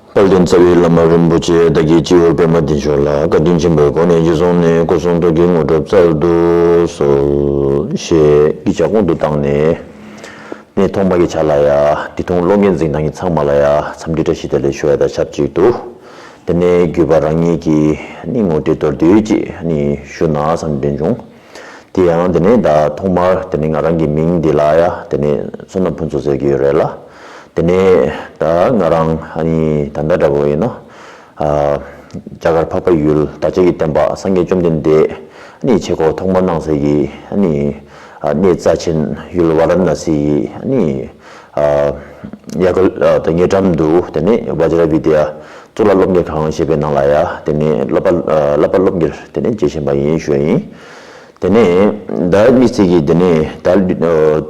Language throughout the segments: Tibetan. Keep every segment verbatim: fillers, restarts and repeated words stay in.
དཔལ་ལྡན་རྩ་བའི་བླ་མ་རིན་པོ་ཆེ་བདག་གིས་སྤྱི་བོར་པདྨ་འདི་མཆོག་ལ། བཀའ་དྲིན་ཆེན་པོའི་སྒོ་ནས་རྗེས་བཟུང་ནས། སྐུ་གསུང་ཐུགས་ཀྱི་དངོས་གྲུབ་སྩལ་དུ་གསོལ། ཞེས་གི་ལྗགས་དབང་དུ་བཏང་ནས། ནས་ཐོག་མ་གི་ཆ་ལ་ཡ་འདི་ཐུང་ཀློག་མཁན་གཟིགས་གནང་མཁན་ཚང་མ་ལ་ཡ་འཚམས་འདྲི་བཀྲ་ཤིས་བདེ་ལེགས་ཞུ་བ་དང་ཆབས་ཅིག་ཏུ། དེ་ནས་གུས་པ་རང་ཉིད་ཀྱི་ནི་ངོ་སྤྲོད་མདོར་བསྡུས་ཅིག་ནི་ཞུ་ན་བསམ་དྲན་བྱུང་། དེ་ཡང་དེ་ནས་ད་ཐོག་མར་དེ་ནས་ང་རང་གི་མིང་འདི་ལ་ཡ་དེ་ནས་བསོད་ནམས་ཕུན་ཚོགས་ཟེར་གྱི་ཡོད་རེད་ལ། དེ་ནས་ད་ང་རང་ཨ་ནི་ད་ལྟ་འདྲ་པོ་ཡིན་ན། ཨ། རྒྱ་གར་འཕགས་པ་ཡུལ་བདག་ཅག་གི་བསྟན་པ་སངས་རྒྱས་བཅོམ་ལྡན་འདས་ཨ་ནི་ཆོས་འཁོར་ཐོག་མ་གནང་སའི་གི་ཨ་ནི་ཨ་གནས་རྩ་ཆེན་ཡུལ་ཝཱ་ར་ཎ་སིའི་ཨ་ནི་ཨ་ཡ་ག་ཨ་ད་ཉེ་འགྲམ་དུ་དེ་ནས་བཛྲ་བི་དྱ་གཙུག་ལག་སློབ་གཉེར་ཁང་ཞེས་པའི་ནང་ལ་ཡ་དེ་ནས་བསླབ་པ་ཨ་བསླབ་པ་སློབ་གཉེར་དེ་ནས་བྱེད་བཞིན་པ་ཡིན་ཞུ་ཡ་ཡིན། དེ་ནས་ད་དམིགས་བསལ་གྱིས་དེ་ནས་ད་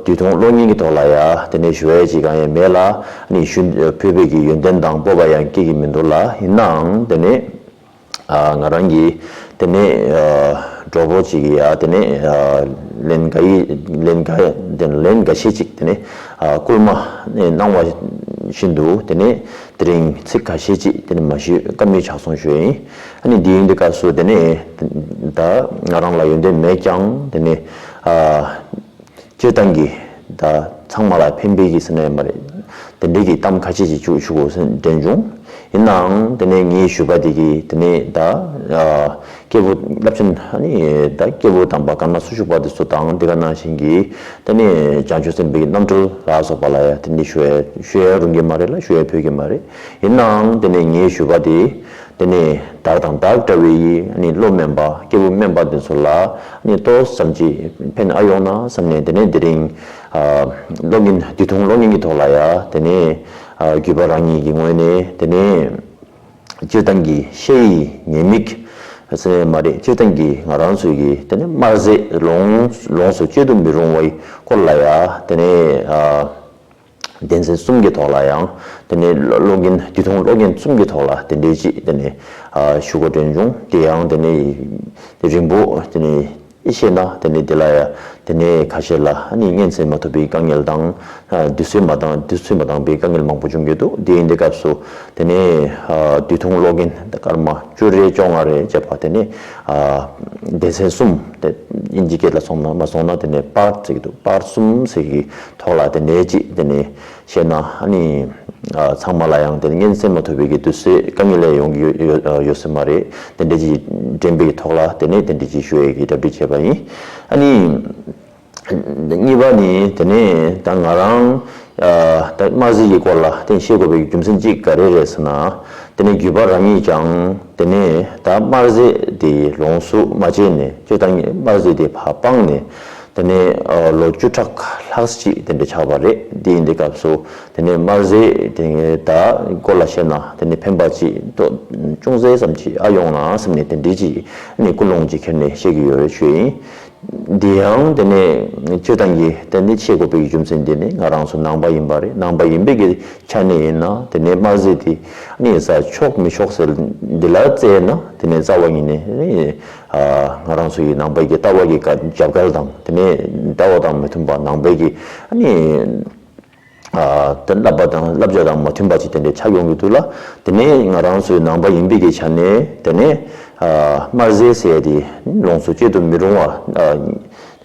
དུས་ཐུང་ཀློག་མཁན་གྱི་ཐོག་ལ་ཡ་དེ་ནས་ཞུ་ཡ་ཅིག་གང་ཡང་མེད་ལ། ཨ་ནི་ཞུ་ཕུལ་བའི་གི་ཡོན་ཏན་དང་སྤོབས་པ་ཡང་སྐྱེ་གི་མི་འདུག་ལ། ཡིན་ནའང་དེ་ནས་ཨ་ང་རང་གིས་དེ་ནས་ཨ་གྲོགས་པོ་ཅིག་གིས་ཡ་དེ་ནས་ཨ་ལན་འགའ་ཡི་ལན་འགའ་དེ་ལན་འགའ་ཤས་ཅིག་དེ་ནས་ཨ་སྐུལ་མ་གནང་བ་བཞིན་དུ་དེ་ནས་དེ་རིང་ཚིག་ཁ་ཤས་ཅིག་དེ་ནས་མ་ཞུས་བཀའ་མོལ་ཆ་ཚང་ཞུས་ཡིན། ཨ་ནི་འདི་ཡིན་དུས་སྐབས་སུ་དེ་ནས་ད་ང་རང་ལ་ཡོན་ཏན་མེད་ཀྱང་དེ་ནས་ཨ་སྤྱིར་བཏང་གི་ད་ཚང་མ་ལ་ཕན་པའི་གི་ཟེར་ན་ཡང་མ་རེད། དེ་འདྲའི་གི་གཏམ་ཁ་ཤས་ཅིག་བཅུག་ཞུ་དགོས་ཟེར་དྲན་བྱུང་། ཡིན་ནའང་དེ་ནས་ངའི་ཞུ་བ་དེ་གི་དེ་ནས་ད་ཨ་སྐྱེས་བུ་རླབས་ཆེན་ཨ་ནི་ད་སྐྱེས་བུ་དམ་པ་ཀརྨ་སུ་ཞུགས་པ་དེ་ཚོ་དང་དེ་ག་ནང་བཞིན་གྱི་དེ་ནས་བྱང་ཆུབ་སེམས་དཔའི་གི་རྣམ་འཕྲུལ་ལ་སོགས་པ་ལ་ཡ་དེ་འདྲའི་ཞུ་ཡ་ཞུ་ཡ་རུང་གི་མ་རེད་ལ། ཞུ་ཡ་ཕོད་ཀྱི་མ་རེད། ཡིན་ནའང་དེ་ནས་ངའི་ཞུ་བ་དེ། དེ་ནས་བདག་དང་བདག་འདྲ་བའི་ཨ་ནི་བློ་དམན་པ་སྐྱེས་བུ་དམན་པ་དེ་ཚོ་ལ་ཨ་ནི་ཏོག་ཙམ་ཅིག་ཕན་ཨ་ཡོང་ན་བསམ་ནས། དེ་ནས་དེ་རིང་ཨ་ཀློག་མཁན་དུས་ཐུང་ཀློག་མཁན་གྱི་ཐོག་ལ་ཡ་དེ་ནས་ཨ་གུས་པ་རང་ཉིད་ཀྱི་ངོས་ནས་དེ་ནས་སྤྱིར་བཏང་གི་ཤེས་ཡི་ཉེས་དམིགས་ཟེར་མ་རེད། སྤྱིར་བཏང་གི་ང་རང་ཚོའི་གི་དེ་ནས་དམར་ཟས་ལོངས་ལོངས་སུ་སྤྱོད་དུ་མི་རུང་བའི་སྐོར་ལ་ཡ་དེ་ནས་ཨ། སྡེ་ཚན་གསུམ་གྱི་ཐོག་ལ་ཡང་དེ་ནས་ཀློག་མཁན་དུས་ཐུང་ཀློག་མཁན་གསུམ་གྱི་ཐོག་ལ་དེ་འདྲའི་ཅིག་དེ་ནས་ཨ་ཞུ་དགོས་དྲན་བྱུང་། དེ་ཡང་དེ་ནས་རིང་པོ་དེ་ནས་བཤད་ན་དེ་ནས་དེ་ལ་ཡ་དེ་ནས་ཁ་ཤས་ལ་ཨ་ནི་སྙན་གསན་མ་ཐུབ་པའི་དཀའ་ངལ་དང་། ཨ་དུས་ཚོད་མ་འདང་དུས་ཚོད་མ་འདང་པའི་དཀའ་ངལ་མང་པོ་བྱུང་གི་འདུག་དེ་ཡིན་དུས་སྐབས་སུ་དེ་ནས་ཨ་དུས་ཐུང་ཀློག་མཁན་སྐར་མ་བཅུ་རེ་བཅོ་ལྔ་རེ་བྱས་པ་དེ་ནས་ཨ་སྡེ་ཚན་གསུམ་དེ་དབྱིན་ཇི་སྐད་ལ་སོང་ན་མ་སོང་ན་དེ་ནས་པར་ཟེར་གྱི་འདུག་པར་གསུམ་ཟེར་གྱི་ཐོག་ལ་དེ་འདྲའི་ཅིག་དེ་ནས་བཤད་ན་ཨ་ནི་ཨ་ཚང་མ་ལ་ཡང་དེ་ནས་སྙན་གསན་མ་ཐུབ་པའི་གི་དུས་ཚོད་དཀའ་ངལ་ལས་ཡོང་གི་ཡོད་ཡོད་ཡོད་སྲིད་མ་རེད། དེ་འདྲའི་ཅིག་དྲན་པའི་གི་ཐོག་ལ་དེ་ནས་དེ་འདྲའི་ཅིག་ཞུ་ཡས་ཀྱི་གྲ་སྒྲིག་བྱས་པ་ཡིན། ཨ་ནི། གཉིས་པ་ནི་དེ་ནས་ད་ང་རང་ཨ་ད་དམར་ཟས་ཀྱི་སྐོར་ལ་དེ་བཤད་དགོས་པའི་རྒྱུ་མཚན་གཅིག་ག་རེ་རེད་ཟེར་ན། དེ་ནས་གུས་པ་རང་ཉིད་ཀྱང་དེ་ནས་ད་དམར་ཟས་དེ་ལོངས་སུ་མ་སྤྱད་ནས་སྤྱིར་བཏང་དམར་ཟས་དེ་ཕར་སྤངས་ནས་དེ་ནས་ཨ་ལོ་བཅུ་ཕྲག་ལྷག་ཅིག་དེ་འདྲ་ཆགས་པ་རེད། དེ་ཡིན་དུས་སྐབས་སུ་དེ་ནས་དམར་ཟས་དེ་ད་སྐོར་ལ་བཤད་ན་དེ་ནས་ཕན་པ་ཅིག་ཏོ་ཅུང་ཟད་ཙམ་ཅིག་ཨ་ཡོང་ན་བསམ་ནས་དེ་འདྲའི་ཅིག་ནས་ཀུན་སློང་ཅིག་ཁྱེར་ནས་བཤད་ཀྱི་ཡོད་རེད་ཞུ་ཡིན། འདི་ཡང་དེ་ནས་སྤྱིར་བཏང་གི་དེ་ནས་བཤད་དགོས་པའི་རྒྱུ་མཚན་དེ་ནི་ང་རང་ཚོ་ནང་པ་ཡིན་པ་རེད། ནང་པ་ཡིན་པའི་གི་ཆ་ནས་ཡིན་ན་དེ་ནས་དམར་ཟས་དེ་ནི་ཟ་ཆོག་མི་ཆོག་ཟེར་འདི་ལ་བཙལ་ན་དེ་ནས་རྩ་བ་ཉིད་ནས་ནི་ཨ་ང་རང་ཚོ་ཡི་ནང་པའི་གི་ལྟ་བ་གི་རྒྱབ་འགལ་དང་དེ་ནས་ལྟ་བ་དང་མི་མཐུན་པ། ནང་པའི་གི་ནི་ཨ་དེ་བསླབ་པ་དང་བསླབ་བྱ་དང་མ་མཐུན་པ་ཅིག་དེ་འདྲའི་ཆགས་ཡོང་གི་འདུག་ལ། དེ་ནས་ང་རང་ཚོའི་ནང་པ་ཡིན་པའི་གི་ཆ་ནས་དེ་ནས་ཨ་དམར་ཟས་ཟེར་ཡ་དེ་ལོངས་སུ་སྤྱད་དུ་མི་རུང་བ་ཨ་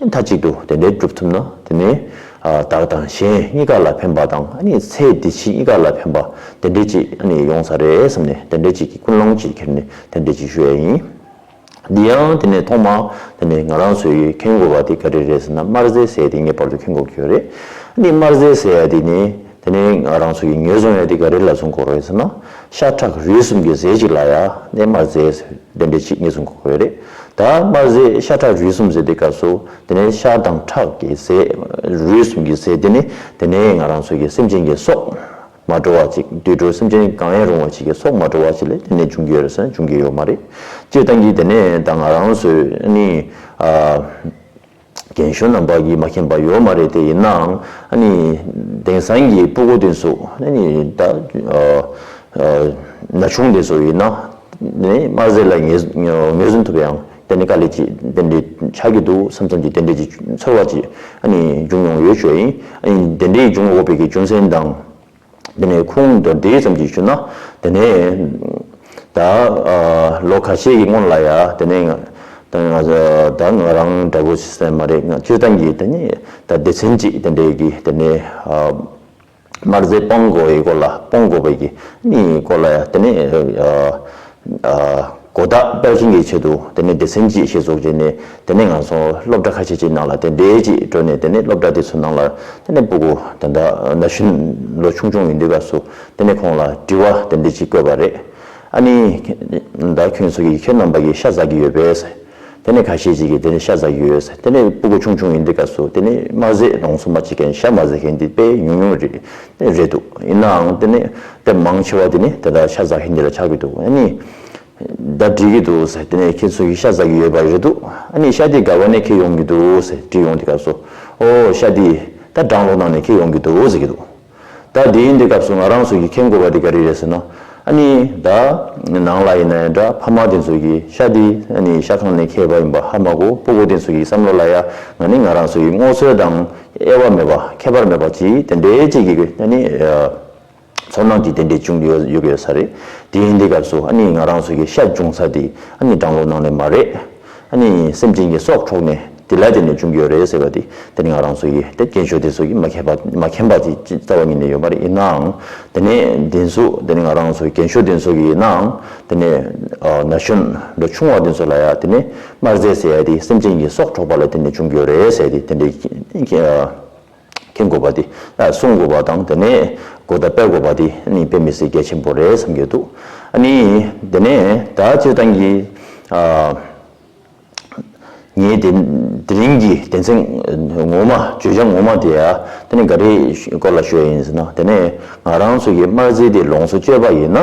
མཐའ་གཅིག་ཏུ་དེ་འདྲའི་སྒྲུབ་ཐུབ་ན་དེ་ནས་ཨ་བདག་དང་གཞན་གཉིས་ཀ་ལ་ཕན་པ་དང་ཨ་ནི་ཚེ་འདི་ཕྱི་གཉིས་ཀ་ལ་ཕན་པ་དེ་འདྲའི་ཅིག་ཨ་ནི་ཡོང་ས་རེད་བསམ་ནས་དེ་འདྲའི་ཅིག་གི་ཀུན་སློང་ཅིག་ཁྱེར་ནས་དེ་འདྲའི་ཅིག་ཞུ་ཡ་ཡིན། འདི་ཡང་དེ་ནས་ཐོག་མ་དེ་ནས་ང་རང་ཚོའི་མཁྱེན་དགོས་པ་དེ་ག་རེ་རེད་ཟེར་ན། དམར་ཟས་ཟེར་དེ་ངེས་པར་དུ་མཁྱེན་དགོས་ཀྱི་ཡོད་རེད། ཨ་ནི་དམར་ཟས་ཟེར་ཡ་དེ་ནི་དེ་ནས་ང་རང་ཚོ་གི་ངོས་བཟུང་ཡ་དེ་ག་རེ་ལ་བཟུང་དགོས་རེད་ཟེར་ན། ཤ་ཁྲག་རུས་གསུམ་གྱི་ཟས་ཅིག་ལ་ཡ་ནས་དམར་ཟས་ཟེར་དེ་འདྲ་ཅིག་ངོས་བཟུང་དགོས་ཀྱི་ཡོད་རེད། ད་དམར་ཟས་ཤ་ཁྲག་རུས་གསུམ་ཟེར་དེ་སྐབས་སུ་དེ་ནས་ཤ་དང་ཁྲག་གི་ཟས་རུས་གསུམ་གྱི་ཟས་དེ་ནི་དེ་ནས་ང་རང་ཚོ་གི་སེམས་ཅན་གྱི་སྲོག་མ་འགྲོ་བ་ཅིག་དུད་འགྲོ་སེམས་ཅན་གང་ཡང་རུང་བ་ཅིག་གི་སྲོག་མ་འགྲོ་བ་ཅིག་ལས་དེ་ནས་འབྱུང་གི་ཡོད་རེད་ཟེར་ན་འབྱུང་གི་ཡོད་མ་རེད། སྤྱིར་བཏང་གི་དེ་ནས་ད་ང་རང་ཚོས་ནི་ཨ་རྒན་གཞོན་རྣམ་པ་གིས་མ་མཁྱེན་པ་ཡོད་མ་རེད་དེ། ཡིན་ནའང་ཨ་ནི་དེང་སང་གི་སྤུ་གུ་དེ་ཚོ་ཨ་ནི་ད་ཨ་ཨ་ན་ཆུང་དེ་ཚོ་ཡིན་ན་ནི་དམར་ཟས་ལ་ངོས་ངོས་འཛིན་ཐུབ་ཡང་དེ་ནི་དཀའ་ལས་ཅིག་དེ་འདྲའི་ཆགས་ཀྱི་འདུག་བསམ་བསམ་གྱི་དེ་འདྲའི་ཅིག་ཚོར་བ་ཅིག་ཨ་ནི་བྱུང་ཡོང་ཡོད་ཞུ་ཡ་ཡིན། ཨ་ནི་དེ་འདྲའི་བྱུང་དགོས་པའི་གི་རྒྱུ་མཚན་དང་། དེ་ནས་ཁུངས་མདོར་བསྡུས་ཙམ་ཅིག་ཞུ་ན། དེ་ནས་ད་ལོ་ཁ་ཤས་ཀྱི་སྔོན་ལ་ཡ་དེ་ནས་ང་ད་ང་ད་ང་རང་འདྲ་པོ་ཞིག་སེམས་མ་རེད། ང་སྤྱིར་བཏང་གི་དེ་ནས་ད་སྡེ་ཚན་གཅིག་དེ་འདྲའི་གི་དེ་ནས་དམར་ཟས་སྤང་དགོས་པའི་སྐོར་ལ་སྤོང་དགོས་པའི་གི་ནི་སྐོར་ལ་ཡ་དེ་ནས་གོ་བརྡ་སྤེལ་མཁན་གྱི་ཆེད་དུ་དེ་ནས་སྡེ་ཚན་གཅིག་ཞིག་བཙུགས་བྱས་ནས། དེ་ནས་ང་ཚོ་སློབ་གྲྭ་ཁ་ཤས་ཅིག་ནང་ལ་དེ་འདྲའི་ཅིག་འགྲོ་ནས། དེ་ནས་སློབ་གྲྭ་དེ་ཚོ་ནང་ལ་དེ་ནས་སྤུ་གུ་ད་ལྟ་ན་གཞོན་ལོ་ཆུང་ཆུང་ཡིན་དུས་སྐབས་སུ་དེ་ནས་ཁོང་ལ་དྲི་བ་དེ་འདྲ་ཅིག་བཀོད་པ་རེད། ཨ་ནི་ད་ཁྱོད་ཚོ་གིས་ཁྱེད་རྣམ་པ་གིས་ཤ་ཟ་གི་ཡོད་པས་ཟེར། དེ་ནས་ཁ་ཤས་ཅིག་གིས་དེ་ནས་ཤ་ཟ་གི་ཡོད་ཟེར། དེ་ནས་སྤུ་གུ་ཆུང་ཆུང་ཡིན་དུས་སྐབས་སུ་དེ་ནས་དམར་ཟས་ལོངས་སུ་མ་སྤྱད་མཁན། ཤ་མ་ཟ་མཁན་དེ་དཔེ་ཉུང་ཉུང་རེད་རེད་འདུག་ཡིན་ནའང་དེ་ནས་དེ་མང་ཆེ་བ་དེ་ནས་དེ་ལྟར་ཤ་ཟ་མཁན་དེ་ལ་ཆགས་ཀྱི་འདུག་ཨ་ནི། ད་འགྲིག་གི་འདུག་ཟེར། དེ་ནས་ཁྱེད་ཚོ་གིས་ཤ་ཟ་གི་ཡོད་པ་རེད་འདུག་ཨ་ནི་ཤ་དེ་ག་བ་ནས་འཁྱེར་ཡོང་གི་འདུག་ཟེར་དྲིས་ཡོང་དུས་སྐབས་སུ། ཨོ་ཤ་དེ་ད་སྦྲང་ལོ་ནང་ནས་འཁྱེར་ཡོང་གི་འདུག་ཟེར་གྱི་འདུག་ད་དེ་ཡིན་དུས་སྐབས་སུ་ང་རང་ཚོ་གིས་མཁྱེན་དགོས་པ་དེ་ག་རེ་རེད་ཟེར་ན། ཨ་ནི་ད་ནང་ལ་ཡིན་ན་ཡང་འདྲ། ཕ་མ་དེ་ཚོ་གིས་ཤ་དེ་ཨ་ནི་ཤ་ཁང་ནས་འཁྱེར་བ་ཡིན་པ་ཧ་མ་གོ། སྤུ་གུ་དེ་ཚོ་གི་བསམ་བློ་ལ་ཡ་ང་ནི་ང་རང་ཚོ་གི་སྔོ་ཚལ་དང་དབྱེ་བ་མེད་པ། ཁྱད་པར་མེད་པ་ཅིག་དེ་འདྲའི་ཅིག་གི་ཨ་ནི། ཚོར་སྣང་དེ་དེ་འདྲས་བྱུང་ཡོད་ཡོད་ཡོད་ས་རེད། དེ་ཡིན་དུས་སྐབས་སུ་ཨ་ནི་ང་རང་ཚོ་གི་ཤ་བྱུང་ས་དེ་ཨ་ནི་སྦྲང་ལོ་ནང་ནས་མ་རེད། ཨ་ནི་སེམས་ཅན་གྱི་སྲོག་འཕྲོག་ནས་དེ་ལ་བརྟེན་ནས་བྱུང་གི་ཡོད་རེད་ཟེར་བ་དེ། དེ་ནི་ང་རང་ཚོ་གི་དེ་རྒན་ཤོས་དེ་ཚོ་གིས་མ་མཁྱེན་པ་མ་མཁྱེན་པ་དེ་རྩ་བ་ཉིད་ནས་ཡོད་མ་རེད། ཡིན་ནའང་དེ་ནས་དེ་ཚོ་དེ་ནི་ང་རང་ཚོ་རྒན་ཤོས་དེ་ཚོ་གིས་ཡིན་ནའང་དེ་ནས་ན་གཞོན་ལོ་ཆུང་བ་དེ་ཚོ་ལ་ཡ་དེ་ནས་དམར་ཟས་ཟེར་ཡ་དེ་སེམས་ཅན་གྱི་སྲོག་འཕྲོག་པ་ལ་བརྟེན་ནས་བྱུང་གི་ཡོད་རེད་ཟེར་ཡ་དེ་དེ་འདྲས། མཁྱེན་དགོས་པ་དེ། ཨ། གསུང་དགོས་པ་དང་། དེ་ནས་གོ་བརྡ་སྤེལ་དགོས་པ་དེ་ནི་དཔེ་མི་སྲིད་གལ་ཆེན་པོ་རེད་བསམ་གྱི་འདུག་ཨ་ནི་དེ་ནས་ད་སྤྱིར་བཏང་གི། ཨ། ངའི་དེ་དེ་རིང་གི་དོན་ཚན་ངོ་མ། བརྗོད་བྱ་ངོ་མ་དེ་ཡ་དེ་ནི་ག་རེ་སྐོར་ལ་ཞུ་ཡ་ཡིན་ཟེར་ན། དེ་ནས་ང་རང་ཚོ་གི་དམར་ཟས་དེ་ལོངས་སུ་སྤྱོད་པ་ཡིན་ན།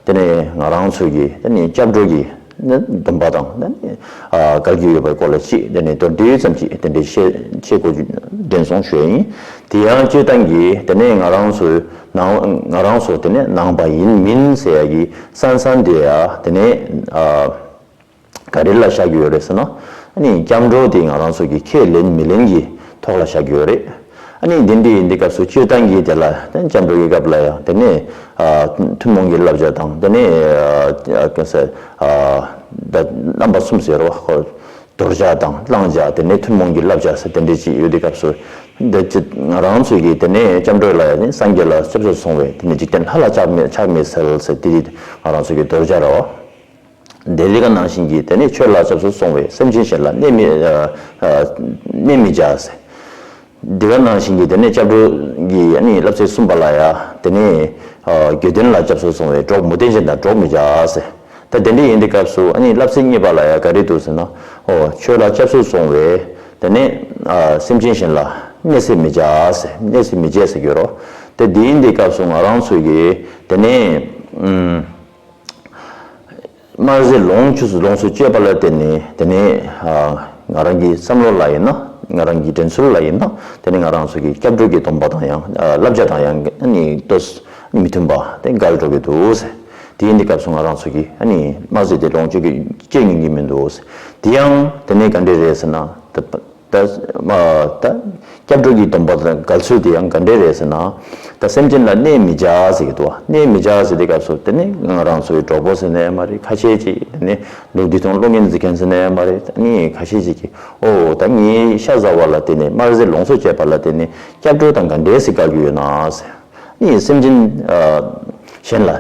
དེ་ནས་ང་རང་ཚོ་གི་དེ་ནས་སྐྱབས་འགྲོ་གི་ནི་སྡོམ་པ་དང་ནི། ཨ། འགལ་གྱི་ཡོད་པའི་སྐོར་ལ་ཅིག་དེ་ནས་མདོར་བསྡུས་ཙམ་ཅིག་དེ་འདྲའི་བཤད་བཤད་དགོས་རྒྱུ་དྲན་སོང་ཞུ་ཡ་ཡིན། དེ་ཡང་སྤྱིར་བཏང་གི་དེ་ནས་ང་རང་ཚོའི་ནང་ང་རང་ཚོ་དེ་ནས་ནང་པ་ཡིན་མིན་ཟེར་ཡ་གི་ས་མཚམས་དེ་ཡ་དེ་ནས། ཨ། ག་རེ་ལ་བཞག་གི་ཡོད་རེད་ཟེར་ན། ཨ་ནི་སྐྱབས་འགྲོ་དེ་ང་རང་ཚོ་གི་ཁས་ལེན་མི་ལེན་གྱི་ཐོག་ལ་བཞག་གི་ཡོད་རེད། ཨ་ནི་འདི་འདྲ་ཡིན་དུས་སྐབས་སུ་སྤྱིར་བཏང་གི་དེ་ལ་སྐྱབས་འགྲོ་གི་སྐབས་ལ་ཡང་དེ་ནས། ཨ། ཐུན་མོང་གི་བསླབ་བྱ་དང་། དེ་ནས། ཨ། ག་ཟེར། ཨ། ད་རྣམ་པ་གསུམ་ཟེར་བ་ཁོ། དོར་བྱ་དང་བླང་བྱ། དེ་ནས་ཐུན་མོང་གི་བསླབ་བྱ་ཟེར་དེ་འདྲ་ཅིག་ཡོད་དུས་སྐབས་སུ། འདི་ཅི་ང་རང་ཚོ་གི་དེ་ནས་སྐྱབས་འགྲོ་ལ་ཡང་ནི། སངས་རྒྱས་ལ་སྐྱབས་སུ་སོང་བས་དེ་ནས་འཇིག་རྟེན་ལྷ་ལ་ཕྱག་མི་ཕྱག་མི་འཚལ་ཟེར་དེ་ང་རང་ཚོ་གི་དོར་བྱ་རེད་བ། དེ་དེ་ག་ནང་བཞིན་གྱི་དེ་ནས་ཆོས་ལ་སྐྱབས་སུ་སོང་བས་སེམས་ཅན་གཞན་ལ་གནོད་མི། ཨ། ཨ། གནོད་མི་བྱ་ཟེར། དེ་ག་ནང་བཞིན་གྱི་དེ་ནས་སྐྱབས་འགྲོ་གི་ཨ་ནི་བསླབ་ཚིགས་གསུམ་པ་ལ་ཡ་དེ་ནས། ཨ། དགེ་འདུན་ལ་སྐྱབས་སུ་སོང་བས་གྲོགས་མུ་སྟེགས་གཞན་དང་གྲོགས་མི་བྱ་ཟེར། ད་དེ་འདྲ་ཡིན་དུས་སྐབས་སུ་ཨ་ནི་བསླབ་ཚིགས་གཉིས་པ་ལ་ཡ་ག་རེ་འདུག་ཟེར་ན། ཨོ། ཆོས་ལ་སྐྱབས་སུ་སོང་བས་དེ་ནས། ཨ། སེམས་ཅན་གཞན་ལ་གནོད་འཚེ་མི་བྱ་ཟེར། གནོད་འཚེ་མི་བྱེད་ཟེར་གྱི་རོ། དེ་དེ་ཡིན་དུས་སྐབས་སུ་ང་རང་ཚོ་གི་དེ་ནས། ཨུམ། དམར་ཟས་ལོངས་སྤྱོད་ལོངས་སུ་སྤྱོད་པ་ལ་བརྟེན་ནས་དེ་ནས། ཨ། ང་རང་གི་བསམ་བློ་ལ་ཡིན་ན། ང་རང་གི་དྲན་ཚུལ་ལ་ཡིན་ན། དེ་ནས་ང་རང་ཚོ་གི་སྐྱབས་འགྲོ་གི་སྡོམ་པ་དང་ཡང་། ཨ། བསླབ་བྱ་དང་ཡང་ནི་ཏོག་ཙམ་མི་མཐུན་པ་དེ་འགལ་འགྲོ་གི་འདུག་ཟེར། དེ་ཡིན་དུས་སྐབས་སུ་ང་རང་ཚོ་གི་ཨ་ནི་དམར་ཟས་དེ་ལོངས་སྤྱོད་ཀྱི་སྤྱོད་ཉན་གྱི་མི་འདུག་ཟེར། དེ་ཡང་དེ་ནས་ག་འདྲས་རེད་ཟེར་ན། ད། ད། ཨ། ད་སྐྱབས་འགྲོ་གི་སྡོམ་པ་དང་འགལ་ཚུལ་དེ་ཡང་ག་འདྲས་རེད་ཟེར་ན། ད་སེམས་ཅན་ལ་གནོད་མི་བྱ་ཟེར་གྱི་འདུག་བ། གནོད་མི་བྱ་ཟེར་དུས་སྐབས་སུ་དེ་ནི་ང་རང་ཚོའི་གྲོགས་པོ་ཟེར་ནའི་མ་རེད། ཁ་ཤས་ཅིག་དེ་ནི་ལུགས་འདི་དང་བློ་ངན་འཛིན་མཁན་ཟེར་ནའི་མ་རེད། ཨ་ནི་ཁ་ཤས་ཅིག་གིས། ཨོ། ད་ངས་ཤ་ཟ་བ་ལ་བརྟེན་ནས། དམར་ཟས་ལོངས་སུ་སྤྱད་པ་ལ་བརྟེན་ནས་སྐྱབས་འགྲོ་དང་ག་འདྲས་སེ་འགལ་གྱི་ཡོད་ན་ཟེར། ཨ་ནི་སེམས་ཅན། ཨ། གཞན་ལ་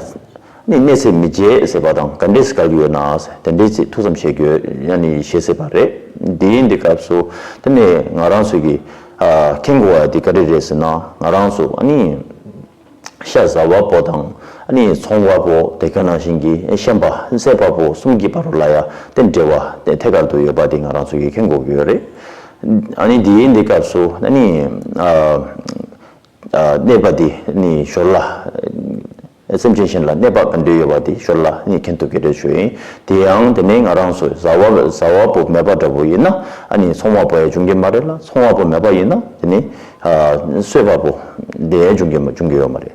ནི་གནོད་འཚེ་མི་བྱེད་ཟེར་བ་དང་ག་འདྲས་སེ་འགལ་གྱི་ཡོད་ན་ཟེར། དེ་འདྲས་ཅིག་ཐུགས་བསམ་བཞེས་དགོས་ཡ་ནི་བཞེས་སྲིད་པ་རེད། འདི་ཡིན་དུས་སྐབས་སུ་དེ་ནས་ང་རང་ཚོ་གི། ཨ། མཁྱེན་དགོས་པ་དེ་ག་རེ་རེད་ཟེར་ན། ང་རང་ཚོ་ཨ་ནི་ཤ་ཟ་བ་པོ་དང་། ཨ་ནི་ཚོང་བ་པོ། དེ་ག་ནང་བཞིན་གྱི་ཤན་པ་བསད་པ་པོ་གསུམ་གྱི་བར་ལ་ཡ་དེ་འབྲེལ་བ་དེ་ཐད་ཀར་དུ་ཡོད་པ་དེ་ང་རང་ཚོ་གིས་མཁྱེན་དགོས་ཀྱི་ཡོད་རེད། ཨ་ནི་འདི་ཡིན་དུས་སྐབས་སུ་ཨ་ནི། ཨ། ཨ། གནོད་པ་དེ་ནི་ཞོར་ལ། སེམས་ཅན་གཞན་ལ་གནོད་པ་ག་འདྲ་ཡོད་པ་དེ་ཞོར་ལ་ནི་མཁྱེན་ཐུབ་ཀྱི་རེད་ཞུ་ཡིན། དེ་ཡང་དེ་ནས་ང་རང་ཚོ་ཟ་བ་ཟ་བ་པོ་མེད་པ་འདྲ་པོ་ཡིན་ན། ཨ་ནི་ཚོང་བ་པོ་ཡང་འབྱུང་གི་མ་རེད་ལ། ཚོང་བ་པོ་མེད་པ་ཡིན་ན་དེ་ནི། ཨ། གསོད་པ་པོ་དེ་ཡང་འབྱུང་གི་མ་འབྱུང་གི་ཡོད་མ་རེད།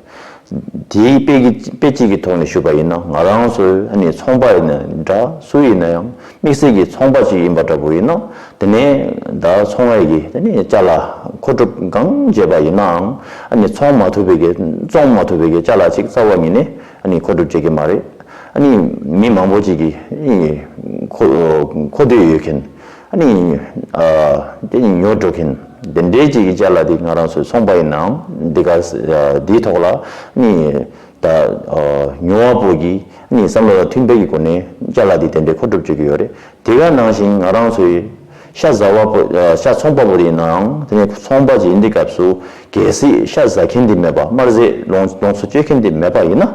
དེའི་དཔེ་གི་དཔེ་གཅིག་གི་ཐོག་ནས་ཞུས་པ་ཡིན་ན། ང་རང་ཚོའི་ཨ་ནི་ཚོང་པ་ཡིན་ན་འདྲ། སུ་ཡིན་ན་ཡང་དམིགས་བསལ་གྱི་ཚོང་པ་ཅིག་ཡིན་པ་འདྲ་པོ་ཡིན་ན། དེ་ནས་ད་ཚོང་པ་གིས་དེ་ནས་ཅ་ལག་མཁོ་སྒྲུབ་གང་བྱས་པ་ཡིན་ནའང་། ཨ་ནི་ཚོང་མ་ཐུབ་པའི་གི་བཙོང་མ་ཐུབ་པའི་གི་ཅ་ལག་ཅིག་རྩ་བ་ཉིད་ནས་ཨ་ནི་མཁོ་སྒྲུབ་བྱེད་ཀྱི་མ་རེད། ཨ་ནི་མི་མང་པོ་ཅིག་གིས་ཨ་ནི་མཁོ་མཁོ་འདོད་ཡོད་མཁན། ཨ་ནི་ཨ་དེ་ཉོ་འགྲོ་མཁན་དེ་འདྲའི་ཅིག་གི་ཅ་ལག་དེ་ང་རང་ཚོའི་ཚོང་པ་ཡིན་ནའང་འདི་ག་འདིའི་ཐོག་ལ་ཨ་ནི་ད་ཉོ་བ་པོ་གིས་ཨ་ནི་བསམ་བློ་དང་མཐུན་པའི་གི་སྒོ་ནས་ཅ་ལག་དེ་དེ་འདྲའི་མཁོ་སྒྲུབ་བྱེད་ཀྱི་ཡོད་རེད། དེ་ག་ནང་བཞིན་ང་རང་ཚོའི་ཤ་ཟ་བ་པོ་ཤ་ཚོང་པ་པོ་དེ་ཡིན་ནའང་། དེ་ནས་ཚོང་པ་ཅིག་ཡིན་དུས་སྐབས་སུ་གལ་སྲིད་ཤ་ཟ་མཁན་དེ་མེད་པ། དམར་ཟས་ལོངས་ལོངས་སུ་སྤྱོད་མཁན་དེ་མེད་པ་ཡིན་ན།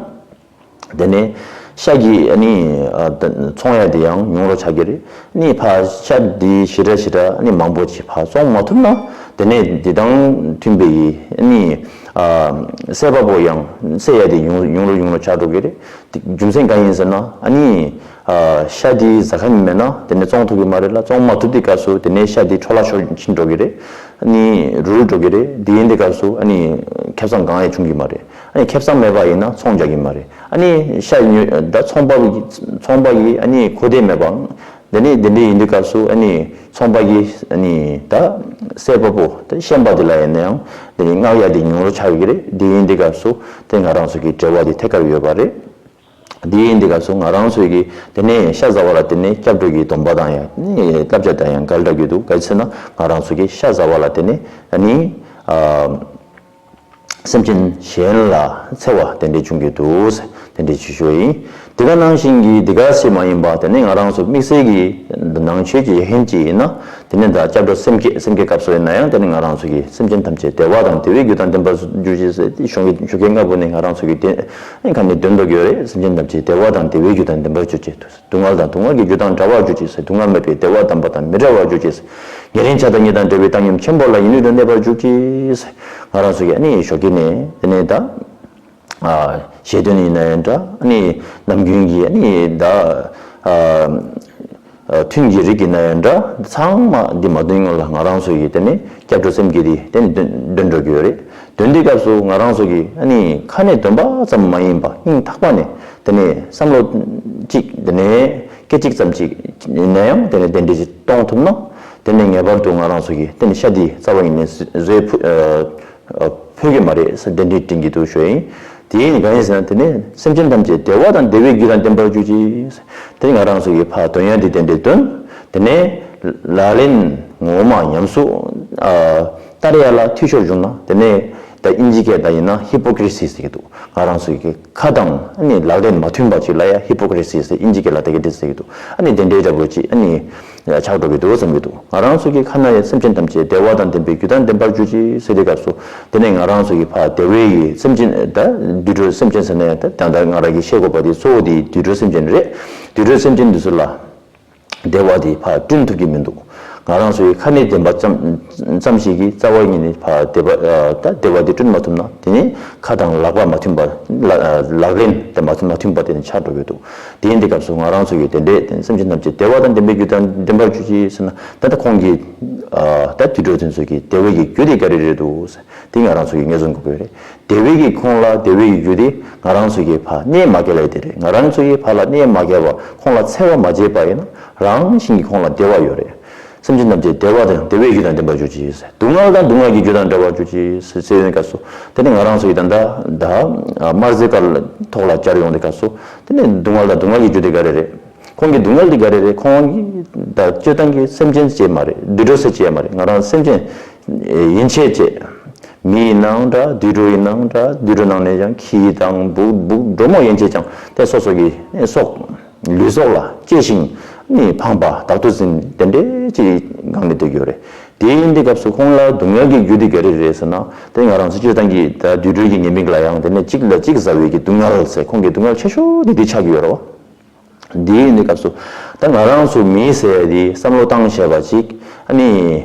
དེ་ནས་ཤ་གི་ཨ་ནི་ཨ་ད་ཚོང་ཡ་དེ་ཡང་ཉུང་རུ་ཆགས་ཀྱི་རེད། ཨ་ནི་ཕར་ཤ་དེ་ཞེ་དྲག་ཞེ་དྲག་ཨ་ནི་མང་པོ་ཅིག་ཕར་བཙོང་མ་ཐུབ་ན། དེ་ནས་དེ་དང་མཐུན་པའི་ཨ་ནི་ཨ་བསད་པ་པོ་ཡང་བསད་ཡ་དེ་ཉུང་ཉུང་རུ་ཉུང་རུ་ཆགས་འགྲོ་གི་རེད། དེ་རྒྱུ་མཚན་གང་ཡིན་ཟེར་ན། ཨ་ནི་ཨ་ཤ་དེ་ཟ་མཁན་མེད་ན་དེ་ནས་བཙོང་ཐུབ་ཀྱི་མ་རེད་ལ། བཙོང་མ་ཐུབ་དུས་སྐབས་སུ་དེ་ནས་ཤ་དེ་འཕྲོ་བརླག་ཤོར་ཕྱིན་འགྲོ་གི་རེད། ཨ་ནི་རུལ་འགྲོ་གི་རེད། དེ་ཡིན་དུས་སྐབས་སུ་ཨ་ནི་ཁེ་བཟང་གང་ཡང་བྱུང་གི་མ་རེད། ཨ་ནི་ཁེ་བཟང་མེད་པ་ཡིན་ན་ཚོང་རྒྱག་གི་མ་རེད། ཨ་ནི་ཤ་ཉོ་ད་ཚོང་པ་གི་ཚོང་པ་གི་ཨ་ནི་མཁོ་འདོད་མེད་པའང་། དེ་ནི་དེ་འདྲ་ཡིན་དུས་སྐབས་སུ་ཨ་ནི་ཚོང་པ་གི་ཨ་ནི་ད་བསད་པ་པོ་ད་ཤན་པ་དེ་ལ་ཡིན་ན་ཡང་དེ་ནི་མངགས་ཡ་དེ་ཉུང་རུ་ཆགས་ཀྱི་རེད། དེ་ཡིན་དུས་སྐབས་སུ་དེ་ང་རང་ཚོ་གི་འབྲེལ་བ་དེ་ཐད་ཀར་ཡོད་པ་རེད། དེ་ཡིན་དུས་སྐབས་སུ་ང་རང་ཚོས་ཀྱི་དེ་ནས་ཤ་ཟ་བ་ལ་དེ་ནས་སྐྱབས་འགྲོ་གི་སྡོམ་པ་དང་ཡང་ནི་བསླབ་བྱ་དང་ཡང་འགལ་འདྲ་གྱི་འདུག་ག་ཅི་ཟེར་ན་ང་རང་ཚོས་ཀྱི་ཤ་ཟ་བ་ལ་དེ་ནས་ཨ་ནི་ཨ་སེམས་ཅན་གཞན་ལ་འཚེ་བ་དེ་འདྲས་བྱུང་གི་འདུག་དེ་འདྲས་ཞུ་ཞུ་ཡིན། དེ་ག་ནང་བཞིན་གྱི་དེ་ག་ཞིག་མ་ཡིན་པ་དེ་ནས་ང་རང་ཚོ་དམིགས་བསལ་གྱི་ནང་ཆོས་ཀྱི་ཡ་མཁན་ཅིག་ཡིན་ན། དེ་ནས་ད་སྐྱབས་འགྲོ་སེམས་བསྐྱེད་སེམས་བསྐྱེད་སྐབས་སུ་ཡིན་ན་ཡང་དེ་ནས་ང་རང་ཚོ་གི་སེམས་ཅན་ཐམས་ཅད་བདེ་བ་དང་བདེ་བའི་རྒྱུ་དང་ལྡན་པར་གྱུར་ཅིག་ཟེར་ཏེ་ཞུ་མཁན་ཞུ་མཁན་ལྔ་པོ་ནི་ང་རང་ཚོ་གི་དེ་ཁ་ནས་འདོན་འགྲོ་གི་ཡོད་རེད། སེམས་ཅན་ཐམས་ཅད་བདེ་བ་དང་བདེ་བའི་རྒྱུ་དང་ལྡན་པར་གྱུར་ཅིག་སྡུག་བསྔལ་དང་སྡུག་བསྔལ་གྱི་རྒྱུ་དང་བྲལ་བར་གྱུར་ཅིག་ཟེར། སྡུག་བསྔལ་མེད་པའི་བདེ་བ་དམ་པ་དང་མི་འབྲལ་བར་གྱུར་ཅིག་ཟེར། ཉེ་རིང་ཆགས་སྡང་གཉིས་དང་བྲལ་བའི་བཏང་སྙོམས་ཆེན་པོ་ལ་ཡུན་རིང་དུ་གནས་པར་གྱུར་ཅིག་ཟེར། ང་རང་ཚོ་གི་ཨ་ནི་ཞོགས་ཀྱི་ནས་དེ་ནས་ད་ཨ་བཞེད་དོན་ཡིན་ན་ཡང་འདྲ། ཨ་ནི་ནམ་རྒྱུན་གྱི་ཨ་ནི་ད་ཨ་ཨ་ཐུན་གྱི་རིགས་ཡིན་ན་ཡང་འདྲ། ཚང་མ་འདི་མ་འདོན་སྔོན་ལ་ང་རང་ཚོ་གི་དེ་ནས་སྐྱབས་འགྲོ་སེམས་བསྐྱེད་འདི་དེ་ནས་འདོན་འདོན་འགྲོ་གི་ཡོད་རེད། འདོན་དུས་སྐབས་སུ་ང་རང་ཚོ་གི་ཨ་ནི་ཁ་ནས་འདོན་པ་ཙམ་མ་ཡིན་པ་སྙིང་ཐག་པ་ནས་དེ་ནས་བསམ་བློ་གཅིག་དེ་ནས་སྐད་ཅིག་ཙམ་ཅིག་ཡིན་ན་ཡང་དེ་ནས་དེ་འདྲ་ཞིག་གཏོང་ཐུབ་ན། དེ་ནས་ངེས་པར་དུ་ང་རང་ཚོ་གི་དེ་ནས་ཤ་འདི་རྩ་བ་ཉིད་ནས་བཟོས་ཕུ་ཨ་ཨ་ཕོད་ཀྱི་མ་རེད་ཟེར་གདན་འདྲེན་དྲན་གྱི་འདུག་ཞུ་ཡིན། དེ་ཡིན་གང་ཡིན་ཟེར་ན། དེ་ནས་སེམས་ཅན་ཐམས་ཅད་བདེ་བ་དང་བདེ་བའི་རྒྱུ་དང་ལྡན་པར་གྱུར་ཅིག་དེ་ནས་ང་རང་ཚོ་གི་ཕར་འདོན་ཡ་འདི་དེ་འདྲས་འདོན། དེ་ནས་ལག་ལེན་ངོ་མ་ཉམས་སུ་ཨ་བསྟར་ཡ་ལ་འཐུས་ཤོར་བྱུང་ན། དེ་ནས་ད་ཨིན་ཇི་སྐད་ད་ཡིན་ན་ཧི་པོ་ཀི་རི་སི་ཟེར་གྱི་འདུག་ང་རང་ཚོ་གི་ཁ་དང་ཨ་ནི་ལག་ལེན་མ་མཐུན་པ་ཅིག་ལ་ཡ་ཧི་པོ་ཀི་རི་སི་ཟེར། ཨིན་ཇི་སྐད་ལ་ད་གི་འདི་ཟེར་གྱི་འདུག་ཨ་ནི་དེ་འདྲའི་འདྲ་པོ་ཅིག་ཨ་ནི་ཆགས་འགྲོ་གི་འདུག་བསམ་གྱི་འདུག་ང་རང་ཚོ་གི་ཁ་ན་ཡ་སེམས་ཅན་ཐམས་ཅད་བདེ་བ་དང་ལྡན་པའི་རྒྱུ་དང་ལྡན་པར་གྱུར་ཅིག་ཟེར་དུས་སྐབས་སུ། དེ་ནས་ང་རང་ཚོ་གི་ཕར་བདེ་བའི་སེམས་ཅན་ད་དུད་འགྲོའི་སེམས་ཅན་ཟེར་ན་ཡང་ད་ད་ལྟ་ང་རང་གིས་བཤད་དགོས་པ་དེ་གཙོ་བོ་དེ་དུད་འགྲོའི་སེམས་ཅན་རེད། དུད་འགྲོའི་སེམས་ཅན་འདི་ཚོ་ལ་བདེ་བ་དེ་ཕར་བསྐྲུན་ཐུབ་ཀྱི་མི་འདུག་ང་རང་ཚོའི་ཁ་ནས་བདེན་པ་ཙམ་ཙམ་ཞིག་གིས་རྩ་བ་ཉིད་ནས་ཕར་བདེ་བ་ཨ་ད་བདེ་བ་དེ་བསྐྲུན་མ་ཐུབ་ན། དེ་ནི་ཁ་དང་ལག་པ་མ་མཐུན་པ། ལག་ལག་ལེན་དེ་མ་མཐུན་མ་མཐུན་པ་དེ་ནི་ཆགས་འགྲོ་གི་འདུག་དེ་ཡིན་དུས་སྐབས་སུ་ང་རང་ཚོ་གིས་དེ་འདྲས་དེ་སེམས་ཅན་ཐམས་ཅད་བདེ་བ་དང་ལྡན་པའི་རྒྱུ་དང་ལྡན་པར་གྱུར་ཅིག་ཟེར་ན། ད་ལྟ་ཁོང་གིས་ཨ་ད་དུད་འགྲོ་དེ་ཚོ་གི་བདེ་བའི་གི་རྒྱུ་དེ་ག་རེ་རེད་འདུག་ཟེར། དེ་ང་རང་ཚོ་གིས་ངེས་བཟུང་དགོས་ཀྱི་རེད། བདེ་བའི་གི་ཁོང་ལ་བདེ་བའི་གི་རྒྱུ་དེ་ང་རང་ཚོ་གིས་ཕར་གནོད་མ་སྐྱེལ་ལ་དེ་རེད། ང་རང་ཚོ་གིས་ཕར་ལ་གནོད་མ་སྐྱེལ་བ། ཁོང་ལ་འཚེ་བ་མ་བྱས་པ་ཡིན་ན་རང་བཞིན་གྱིས་ཁོང་ལ་བདེ་བ་ཡོད་རེད། སེམས་ཅན་ཐམས་ཅད་བདེ་བ་དང་བདེ་བའི་རྒྱུ་དང་ལྡན་པར་གྱུར་ཅིག་ཟེར། སྡུག་བསྔལ་དང་སྡུག་བསྔལ་གྱི་རྒྱུ་དང་བྲལ་བར་གྱུར་ཅིག་ཟེར་ཟེར་བའི་སྐབས་སུ། དེ་ནི་ང་རང་ཚོ་ཡི་ད་ལྟ་ད་དམར་ཟས་དཀར་ཐོག་ལ་སྦྱར་ཡོང་དུས་སྐབས་སུ། དེ་ནི་སྡུག་བསྔལ་དང་སྡུག་བསྔལ་གྱི་རྒྱུ་དེ་ག་རེ་རེད། ཁོང་གི་སྡུག་བསྔལ་དེ་ག་རེ་རེད། ཁོང་གི་ད་སྤྱིར་བཏང་གི་སེམས་ཅན་ཟེར་མ་རེད། དུད་འགྲོ་ཟེར་བྱས་མ་རེད། ང་རང་སེམས་ཅན་ཡན་ཆད་བྱས། མི་ཡིན་ནའང་འདྲ། དུད་འགྲོ་ཡིན་ནའང་འདྲ། དུད་འགྲོ་ནང་ནས་ཀྱང་ཁྱི་དང་འབུ་འབུ་གྲོག་མོ་ཡན་ཆད་ཀྱང་དེ་སོ་སོ་གི་སྲོག་ལུས་སྲོག་ལ་གཅེས་ཤིང་ནི་ཕངས་པ་བདག་ཏུ་འཛིན་དེ་འདྲའི་ཅིག་སྒང་ནས་སྡོད་ཀྱི་ཡོད་རེད། དེ་ཡིན་དུས་སྐབས་སུ་ཁོང་ལ་སྡུག་བསྔལ་གྱི་རྒྱུ་དེ་ག་རེ་རེད་ཟེར་ན། དེ་ང་རང་ཚོ་སྤྱིར་བཏང་གི་ད་དུད་འགྲོའི་གི་ཉེས་དམིགས་ལ་ཡང་དེ་ནས་གཅིག་ལ་གཅིག་ཟ་བའི་གི་སྡུག་བསྔལ་ཟེར། ཁོང་གི་སྡུག་བསྔལ་ཆེ་ཤོས་དེ་དེ་ཆགས་ཀྱི་ཡོད་རེད་བ། འདི་ཡིན་དུས་སྐབས་སུ་ད་ང་རང་ཚོ་མི་ཟེར་ཡ་དེ་བསམ་བློ་བཏང་ཤེས་པ་ཅིག་ཨ་ནི་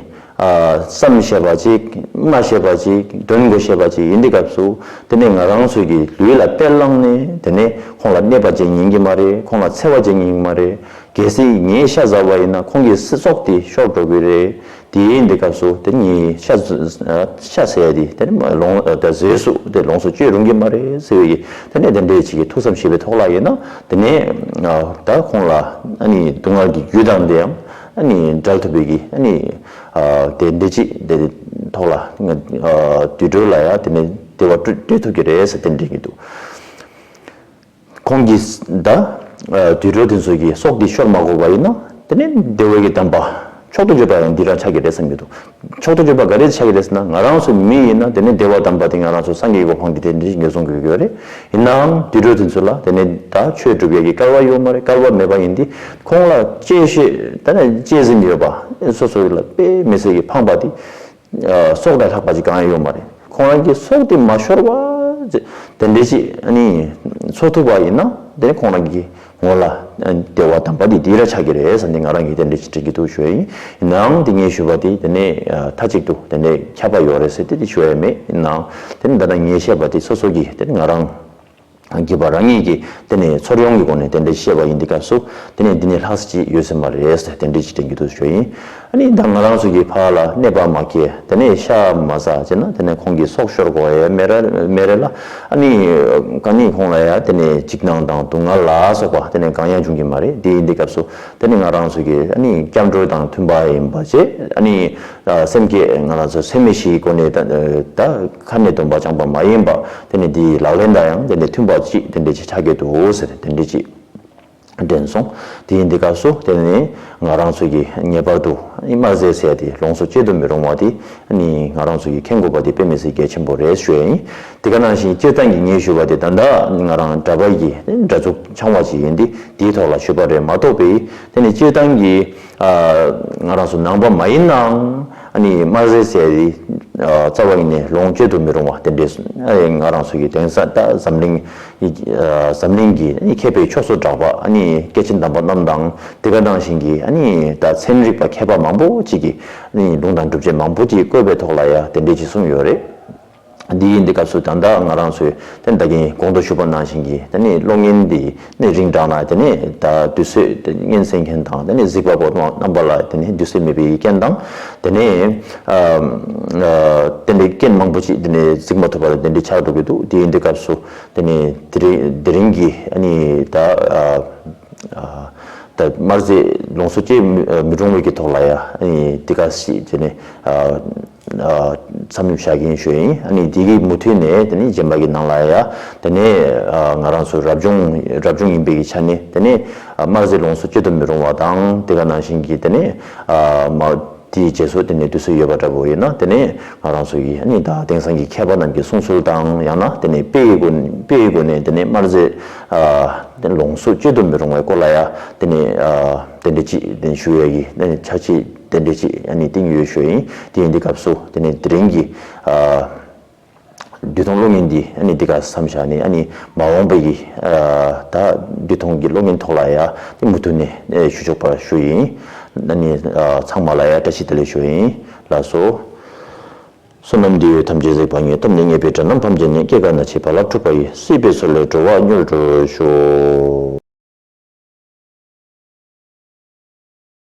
ཨ་བསམ་ཤེས་པ་ཅིག་སྨྲ་ཤེས་པ་ཅིག་འདོན་དགོས་ཤེས་པ་ཅིག་ཡིན་དུས་སྐབས་སུ། དེ་ནས་ང་རང་ཚོའི་གི་ལུས་ལ་དཔེ་བླངས་ནས་དེ་ནས་ཁོང་ལ་གནོད་པ་བྱེད་ཉན་གྱི་མ་རེད། ཁོང་ལ་འཚེ་བ་བྱེད་ཉན་གྱི་མ་རེད། གལ་སྲིད་ངས་ཤ་ཟ་བ་ཡིན་ན་ཁོང་གི་སྲོག་དེ་ཤོར་འགྲོ་གི་རེད། དེའི་འདི་སྐབས་སུ་དེ་ནི་ཤ་ཤ་ཟེར་ཡ་དེ་དེ་ནི་ལོངས་ད་ཟས་སུ་དེ་ལོངས་སུ་སྤྱོད་རུང་གི་མ་རེད་ཟེར་བའི་དེ་ནས་དེ་འདྲའི་ཅིག་གི་ཐུགས་བསམ་བཞེས་པའི་ཐོག་ལ་ཡིན་ན་དེ་ནས་ད་ཁོང་ལ་ཨ་ནི་སྡུག་བསྔལ་གྱི་རྒྱུ་དང་དེའང་ཨ་ནི་བྲལ་ཐུབ་པའི་གི་ཨ་ནི་དེ་འདྲ་ཅིག་དེ་ཐོག་ལ་དུད་འགྲོ་ལ་ཡ་དེ་ནས་བདེ་བ་སྤྲོད་སྤྲོད་ཐུབ་ཀྱི་རེད་ཟེར་དེ་འདྲ་གི་འདུག་ཁོང་གིས་ད་དུད་འགྲོ་དེ་ཚོ་གི་སྲོག་དེ་ཤོར་མ་དགོས་པ་ཡིན་ན་དེ་ནས་བདེ་བའི་གི་དམ་པ་མཆོག་ཏུ་གྱུར་པ་ཡང་འདི་རང་ཆགས་ཀྱི་རེད་བསམ་གྱི་འདུག་མཆོག་ཏུ་གྱུར་པ་ག་རེ་ཆགས་ཀྱི་རེད་ཟེར་ན་ང་རང་ཚོ་མི་ཡིན་ན་དེ་ནས་བདེ་བ་དམ་པ་དེ་ང་རང་ཚོ་སངས་རྒྱས་གོ་འཕང་གི་དེ་འདྲའི་ངེས་བཟུང་དགོས་ཀྱི་ཡོད་རེད། ཡིན་ནའང་དུད་འགྲོ་དེ་ཚོ་ལ་དེ་ནས་ད་ཆོས་སྒྲུབ་ཡས་ཀྱི་སྐལ་བ་ཡོད་མ་རེད། སྐལ་བ་མེད་པ་ཡིན་དུས་ཁོང་ལ་གཅེས་ཤེས་ད་ནས་གཅེས་འཛིན་ཡོད་པ་སོ་སོ་ལ་དཔེ་མི་སྲིད་ཀྱི་ཕངས་པ་དེ། སྲོག་དང་ལྷག་པ་ཅིག་གང་ཡང་ཡོད་མ་རེད། ཁོང་རང་གི་སྲོག་དེ་མ་ཤོར་བ་དེ་འདྲ་ཅིག་ཨ་ནི་འཚོ་ཐུབ་པ་ཡིན་ན་དེ་ཁོང་རང་གི་ངོ་ལ་བདེ་བ་དམ་པ་དེ་དེ་ར་ཆགས་ཀྱི་རེད་བསམ་སྟེ་ང་རང་གིས་དེ་འདྲ་ཅིག་དྲན་གྱི་འདུག་ཞུ་ཡ་ཡིན། ཡིན་ནའང་དེ་ངས་ཞུས་པ་དེ་དེ་ནས་མཐའ་གཅིག་ཏུ་དེ་འདྲ་ཁྱབ་པ་ཡོད་རེད་ཟེར་ཏེ་དེ་ཞུ་ཡ་མེད། ཡིན་ནའང་དེ་ནི་ད་ལྟ་ངས་བཤད་པ་དེ་སོ་སོ་གིས་དེ་ནི་ང་རང་གིས་པ་རང་ཉིད་ཀྱིས་དེ་ནས་ཚོར་ཡོང་གི་སྒོ་ནས་དེ་འདྲ་བཤད་པ་ཡིན་དུས་སྐབས་སུ་དེ་ནས་འདི་ནས་ལྷག་ས་ཅིག་ཡོད་ས་མ་རེད་ཟེར་དེ་འདྲ་ཅིག་དྲན་གྱི་འདུག་ཞུ་ཡིན། ཨ་ནི་ད་ང་རང་ཚོ་གི་ཕར་ལ་གནོད་པ་མ་བསྐྱལ་དེ་ནས་ཤ་མ་ཟ་བྱས་ན་དེ་ནས་ཁོང་གི་སྲོག་ཤོར་དགོས་ཡ་མེད་ར་མེད་རེད་ལ། ཨ་ནི་གང་ནི་ཁོང་ལ་ཡ་དེ་ནས་འཇིགས་སྣང་དང་སྡུག་བསྔལ་ལ་སོགས་པ་དེ་ནས་གང་ཡང་འབྱུང་གི་མ་རེད། དེ་ཡིན་དུས་སྐབས་སུ་དེ་ནས་ང་རང་ཚོ་གི་ཨ་ནི་སྐྱབས་འགྲོ་དང་མཐུན་པ་ཡིན་པ་བྱས་ཨ་ནི་སེམས་བསྐྱེད་ང་རང་ཚོ་སེམས་མེད་བཞིའི་སྒོ་ནས་ད་ད། ཁ་ནས་འདོན་པ་ཅང་པ་མ་ཡིན་པ་དེ་ནི་འདིའི་ལག་ལེན་དང་ཡང་དེ་ནི་མཐུན་པ་ཅིག་དེ་འདྲ་ཅིག་ཆགས་ཀྱི་འདུག་ཟེར་དེ་འདྲ་ཅིག་དྲན་སོང་། དེ་ཡིན་དུས་སྐབས་སུ་དེ་ནི་ང་རང་ཚོ་གི་ངེས་པར་དུ་དམར་ཟས་ཟེར་དེ་ལོངས་སུ་སྤྱད་དུ་མི་རུང་བ་དེ་ནི་ང་རང་ཚོ་གི་མཁྱེན་དགོས་པ་དེ་དཔེ་མི་སྲིད་གལ་ཆེན་པོ་རེད་ཞུ་ཡ་ཡིན། དེ་ག་ནང་བཞིན་སྤྱིར་བཏང་གི་ངས་ཞུས་པ་དེ་ད་ལྟ་ང་རང་གྲྭ་པ་ཡི་འདྲ་འཛུགས་ཆང་བ་ཅིག་ཡིན་དུས་དེའི་ཐོག་ལ་ཞུས་པ་རེད་མ་གཏོགས་པའི་དེ་ནི་སྤྱིར་བཏང་གི་ང་རང་ཚོ་ནང་པ་མ་ཡིན་ནའང་ཨ་ནི་དམར་ཟས་ཟེར་ཡི་རྩ་བ་ཡིན་ནས་ལོངས་སྤྱོད་དུ་མི་རུང་བ་དེ་འདྲས་ང་རང་ཚོ་གི་དེང་སང་ད་འཛམ་གླིང་འཛམ་གླིང་གི་ཨ་ནི་མཁས་པའི་ཕྱོགས་སུ་གྲགས་པ་ཨ་ནི་སྐྱེས་ཆེན་དམ་པ་རྣམས་དང་དེ་ག་ནང་བཞིན་གྱི་ཨ་ནི་ད་ཚན་རིག་པ་མཁས་པ་མང་པོ་ཅིག་གིས་ཨ་ནི་ལུང་དང་སྒྲུབ་བྱེད་མང་པོ་ཅིག་བཀོད་པའི་ཐོག་ལ་ཡ་དེ་འདྲས་ཅིག་གསུངས་ཡོད་རེད། འདི་ཡིན་འདི་སྐབས་སུ་ད་ལྟ་ང་རང་ཚོས་དེ་ད་གིན་གོང་དུ་ཞུས་པ་ནང་བཞིན་གྱི་དེ་ནི་གློག་བརྙན་འདི་ནི་རིང་དྲགས་ན་དེ་ནི་ད་དུས་ཚོད་དེ་ནི་སྔོན་སེང་མཁན་དང་དེ་ནི་གཟིགས་པ་པོ་རྣམ་པ་ལ་དེ་ནི་དུས་ཚོད་མེད་པའི་རྐྱེན་དང་དེ་ནི་དེ་འདྲའི་རྐྱེན་མང་པོ་ཅིག་དེ་ནི་གཟིགས་མ་ཐུབ་པ་དེ་འདྲའི་ཆགས་འགྲོ་གི་འདུག་དེ་ཡིན་འདི་སྐབས་སུ་དེ་ནི་དེ་རིང་དེ་རིང་གི་ནི་ད། ད་དམར་ཟས་ལོངས་སུ་སྤྱད་མི་རུང་བའི་གི་ཐོག་ལ་ཡ་དེ་ག་ཞིག་བྱས་ནས་མཚམས་བཞག་གིན་ཞུ་ཡིན། ཨ་ནི་དེ་གི་མུ་མཐུད་ནས་དེ་ནས་རྗེས་མ་གི་ནང་ལ་ཡ་དེ་ནས་ང་རང་ཚོ་རབ་བྱུང་རབ་བྱུང་ཡིན་པའི་གི་ཆ་ནས་དེ་ནས་དམར་ཟས་ལོངས་སུ་སྤྱད་དུ་མི་རུང་བ་དང་དེ་ག་ནང་བཞིན་གྱི་དེ་ནས་མ། དེའི་རྗེས་སུ་དེ་ནས་དུས་ཚོད་ཡོད་པ་འདྲ་པོ་ཡིན་ན་དེ་ནས་ང་རང་ཚོ་ཡིས་ནི་ད་དེང་སང་གི་མཁས་པ་རྣམས་ཀྱི་གསུང་སྲོལ་དང་ཡང་ན་དེ་ནས་དཔེ་ཡི་སྒོ་དཔེ་ཡི་སྒོ་ནས་དེ་ནས་དམར་ཟས་ཨ་དེ་ལོངས་སུ་སྤྱོད་དུ་མི་རུང་བའི་སྐོར་ལ་ཡ་དེ་ནས་ཨ་དེ་འདྲ་ཅིག་དེ་ནས་ཞུ་ཡ་གི་དེ་ནས་ཆ་ཅིག་དེ་འདྲ་ཅིག་ཨ་ནི་བཏིང་ཡོད་ཞུ་ཡིན། དེ་ཡིན་དུས་སྐབས་སུ་དེ་ནས་དེ་རིང་གི་ཨ། བདུད་ཐུང་གློག་བརྙན་འདི་ཨ་ནི་འདི་ག་མཚམས་བཞག་ནས་ཨ་ནི་མ་འོངས་པའི་གི་ཨ་ད་བདུད་ཐུང་གི་གློག་བརྙན་ཐོག་ལ་ཡ་དེ་མུ་མཐུད་ནས་ཨེ་ཞུ་ཆོག་པ་ཞུ་ཡིན། ཨ་ནི་ཨ་ཚང་མ་ལ་ཡ་བཀྲ་ཤིས་བདེ་ལེགས་ཞུ་ཡིན། ལགས་སོ། བསོད་ནམས་འདི་ཡིས་ཐམས་ཅད་གཟིགས་པ་ཉིད། ཐོབ་ནས་ཉེས་པའི་དགྲ་རྣམས་ཕམ་བྱས་ནས། སྐྱེ་རྒ་ན་འཆིའི་རྦ་རླབས་འཁྲུགས་པ་ཡི། སྲིད་པའི་མཚོ་ལས་འགྲོ་བ་སྙོལ་དུ་གཞུག།